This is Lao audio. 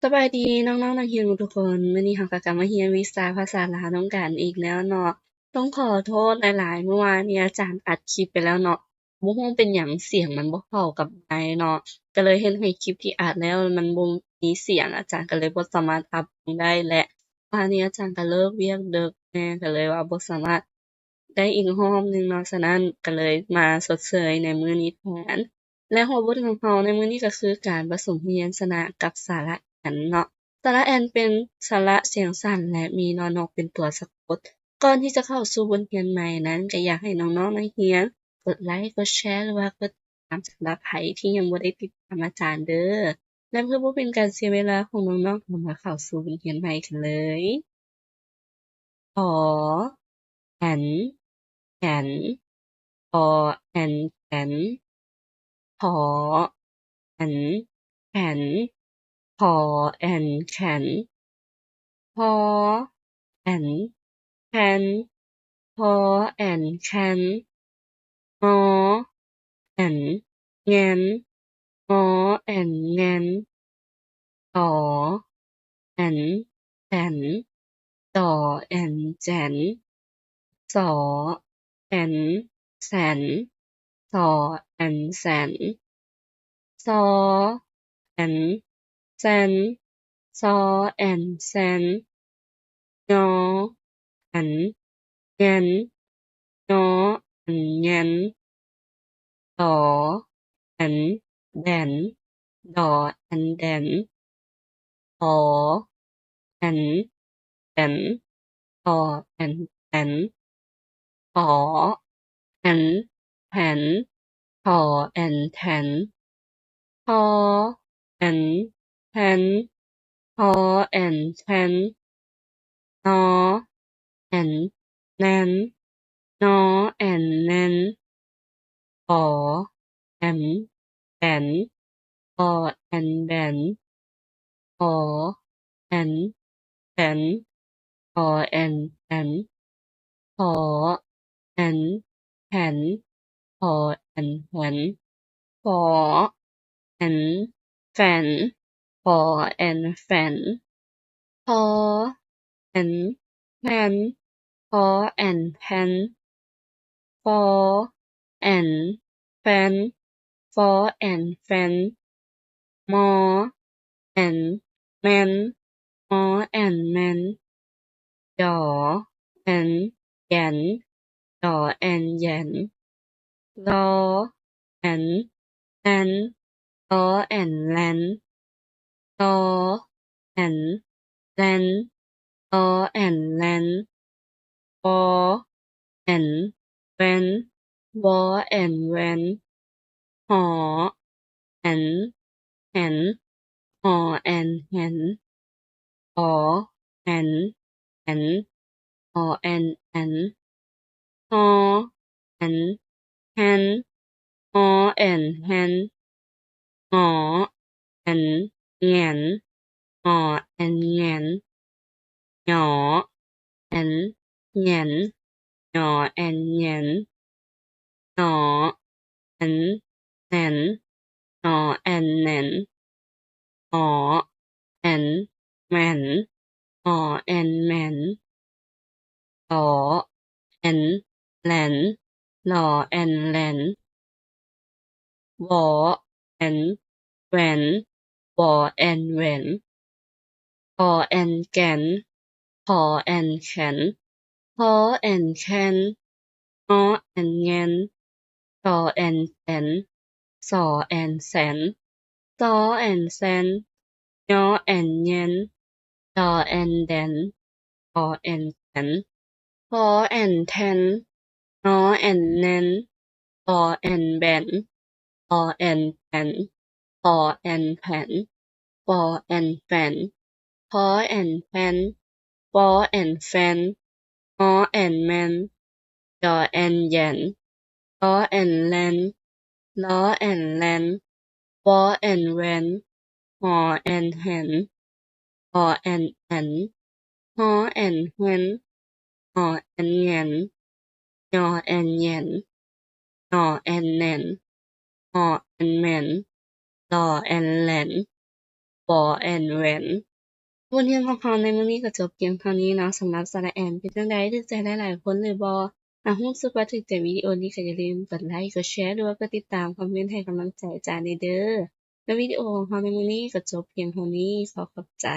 ສະບາຍດີນ້ອງໆນັກຮຽນທຸກໆຄົນ, ມື້ນີ້ເຮົາກໍກັບມາຮຽນວິຊາພາສາລາວນຳກັນອີກແລ້ວເນາະ. ຕ້ອງຂໍໂທດຫຼາຍໆ, ເມື່ອວານນີ້ອາຈານອັດຄລິບໄປແລ້ວເນາະ, ບໍ່ຮູ້ເປັນຫຍັງສຽງມັນບໍ່ເຂົ້າກັບໄມເນາະ, ກໍເລີຍເຮັດໃຫ້ຄລິບທີ່ອັດແລ້ວມັນບໍ່ມີສຽງ, ອາຈານກໍເລີຍບໍ່ສາມາດອັບລົງໄດ້ ແລະ ວານນີ້ອາຈານກໍເລີກວຽກເດິກແດ່, ກໍເລີຍວ່າບໍ່ສາມາດ ໄດ້ອີກຮອບໜຶ່ງເນາະ, ສະນັ້ນກໍເລີຍມາຊົດເຊີຍໃນມື້ນີ້ແທນ. ແລະ ຫົວບົດຂອງເຮົາໃນມື້ນີ້ກໍຄືການປະສົມພະຍັນຊະນະກັບສະຫຼະແອນເນາະ. ສະຫຼະແອນເປັນສະຫຼະສຽງສັ້ນ ແລະ ມີນອນອກເປັນຕົວສະກົດ. ກ່ອນທີ່ຈະເຂົ້າສູ່ບົດຮຽນໃໝ່ນັ້ນ, ກໍຢາກໃຫ້ນ້ອງໆນັກຮຽນກົດໄລ, ກົດແຊ ຫຼືວ່າກົດຕິດຕາມສຳລັບໃຜທີ່ຍັງບໍ່ໄດ້ຕິດຕາມອາຈານເດີ້. ແລະ ເພື່ອບໍ່ເປັນການເສຍເວລາຂອງນ້ອງໆ, ເຮົາມາເຂົ້າສູ່ບົດຮຽນໃໝ່ກັນເລີຍ. ອ ແອນ ແກນ, ອ ແອນ ແກນ, ຂ ແອນ ແຂນ, ຂ ແອນ ແຂນ, ຫ ແອນ ແຂນ, ຫ ແອນ ແຂນ, ງ ແອນ ແງນ, ງ ແອນ ແງນ, ຕ ແອນ ແຕນ, ຕ ແອນ ແຕນ, ສ ແອນ ແສນ, ສ ແອນ ແສນ, ຊ ແອນ ແຊນ, ຊ ແອນ ແຊນ, ຍ ແອນ ແຍນ, ຍ ແອນ ແຍນ, ດ ແອນ ແດນ, ດ ແອນ ແດນ, ອ ແອນ ແຕນ, ອ ແອນ ແຕນ, ຖ ແອນ ແຖນ, ຖ ແອນ ແຖນ, ທ ແອນ ແທນ, ທ ແອນ ແທນ, ນ ແອນ ແນນ, ນ ແອນ ແນນ, ຕ ແອນ ແຕນ, ຕ ແອນ ແຕນ, ຖ ແອນ ແຕນ, ຕ ແອນ ແຕນ, ຖ ແອນ ແຖນ, ຖ ແອນ ແຖນ, ຝ ແອນ ແຝນ, ຝ ແອນ ແຝນ, ຖ ແອນ ແຖນ, ຖ ແອນ ແຖນ, ຝ ແອນ ແຟນ, ຝ ແອນ ແຟນ, ມ ແອນ ແມນ, ມ ແອນ ແມນ, ຢ ແອນ ຢນ, ຢ ແອນ ຢນ, ລ ແອນ ແລນ, ລ ແອນ ແລນ, ລ ແອນ ແລນ, ລ ແອນ ແລນ, ວ ແອນ ແວນ, ວ ແອນ ແວນ, ຫ ແອນ ແຫນ, ຫ ແອນ ແຫນ, ຫ ແອນ ແຫນ, ຫ ແອນ ແອນ, ຮ ແອນ ແຮນ, ຮ ແອນ ແຮນ, ງ ແອນ ແງນ, ງ ແອນ ແງນ, ຫຍ ແອນ ຫຍນ, ຫຍ ແອນ ຫຍນ, ໜ ແອນ ແໜນ, ໜ ແອນ ແໜນ, ອໍ ແອນ ແໝນ, ອໍ ແອນ ແໝນ, ຕ ແອນ ແຫຼນ, ຫຼ ແອນ ແຫຼນ, ວ ແອນ ແຫວນ, ວ ແອນ ແຫວນ, ກ ແອນ ແກນ, ຂ ແອນ ແຂນ, ຄ ແອນ ແຄນ, ງ ແອນ แงน, ช แอน แชน, ส แอน แชน, ซ แอน แชน, ญ แอน แญน, ด แอน แดน, อ แอน แอน, พ แอน แทน, น แอน แนน, ป แอน แบน, อ แอน แปน, พ แอน แผน, ฟ แอน แฟน, พ แอน แพน, ฟ แอน แฟน, ม แอน แมน, ย แอน แยน, ล แอน แลน, ล แอน แลน, ว แอน แวน, ห แอน แหน, อ แอน แอน, ห แอน แหน, อ แอน แงน, ย แอน แยน, น แอน แนน, อ แอน แมน, ล แอน แลน. Ball and Wen. ບົດຮຽນຂອງເຮົາໃນມື້ນີ້ກໍຈົບພຽງເທົ່ານີ້ເນາະ. ສຳລັບສະລະແອນເປັນຈັ່ງໃດ? ຖືກໃຈຫຼາຍໆຄົນຫຼືບໍ່? ຫາກຮູ້ສຶກວ່າຖືກໃຈວິດີໂອນີ້ກໍຢ່າລືມກົດໄລກ ກົດແຊ ຫຼືວ່າກົດຕິດຕາມ ຄອມເມັນໃຫ້ກຳລັງໃຈອາຈານແດ່ເດີ້. ແລະ ວິດີໂອຂອງເຮົາໃນມື້ນີ້ກໍຈົບພຽງເທົ່ານີ້. ຂໍຂອບໃຈ.